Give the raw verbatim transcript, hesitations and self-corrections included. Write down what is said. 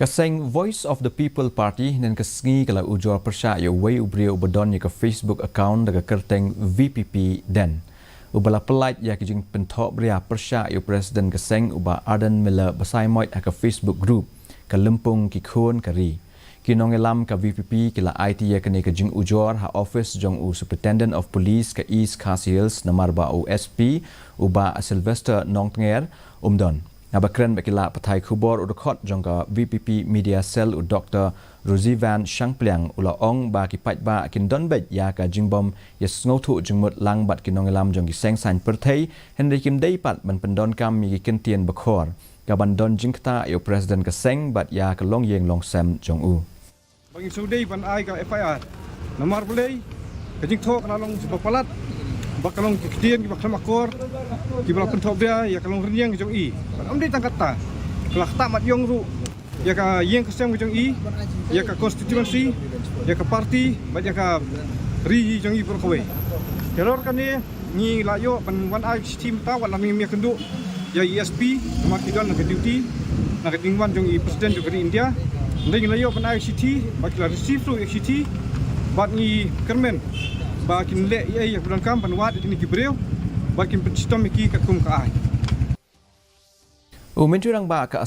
Ka seng Voice of the People Party hynnin ka sngi ka la ujor pyrshah ïa uwei u briew uba don ïa ka Facebook account da ka kyrteng VPP Den, uba la pyllait ïa ka jingpynthohbria pyrshah ïa u President ka seng, u Bah Ardent Miller Basaiawmoit, ha ka Facebook group Ka Lympung Ki Khun ka Ri. Ki nongïalam ka VPP ki la aiti ïa kane ka jingujor ha office jong u Superintendent of Police ka East Khasi Hills, namar ba u SP, u Bah Sylvester Nongtnger, um don. Haba kren bad ki lad pathai khubor, u dkhot jong ka VPP Media Cell, u Doktor Ruzivan Shangpliang, u la ong ba ki paidbah kin don beit ïa ka jingbym ïasngewthuh jingmut lang bad ki nongïalam jong ki seng saiñ pyrthei, hynrei kim dei pat ban pyndonkam ïa ki kyntien bakhor kaban don jingktah ïa u President ka seng bad ïa ka longïing longsem jong u. Ba ngin shu dei ban ai ka FIR. Namar balei, ka jingthoh ka la long kaba palat, ba ka long ki ktien kiba khlem akor, kiba la pynthohbria ïa ka longrynïeng jong i. Bad ym dei tang katta, ka la ktah mat ïong ruh ïa ka ïing ka sem jong i, ïa ka constituency, ïa ka party, bad ïa ka ri jong i baroh kawei. Te halor kane, ngi la ïoh ban wan ai shithi mynta, wat la ngim ïakynduh ïa i SP, namar ki don na ka duty, na ka jingwan jong i President jong ka ri India. Hynrei ngi la ïoh ban ai shithi, bad ki la receive ruh ïa shithi, bad ngi kyrmen ba kin leh ïa, ïa kaba donkam ban wad ïa kine ki briew, bad kin pynshitom ïa ki katkum ka aiñ. U Myntri Rangbah ka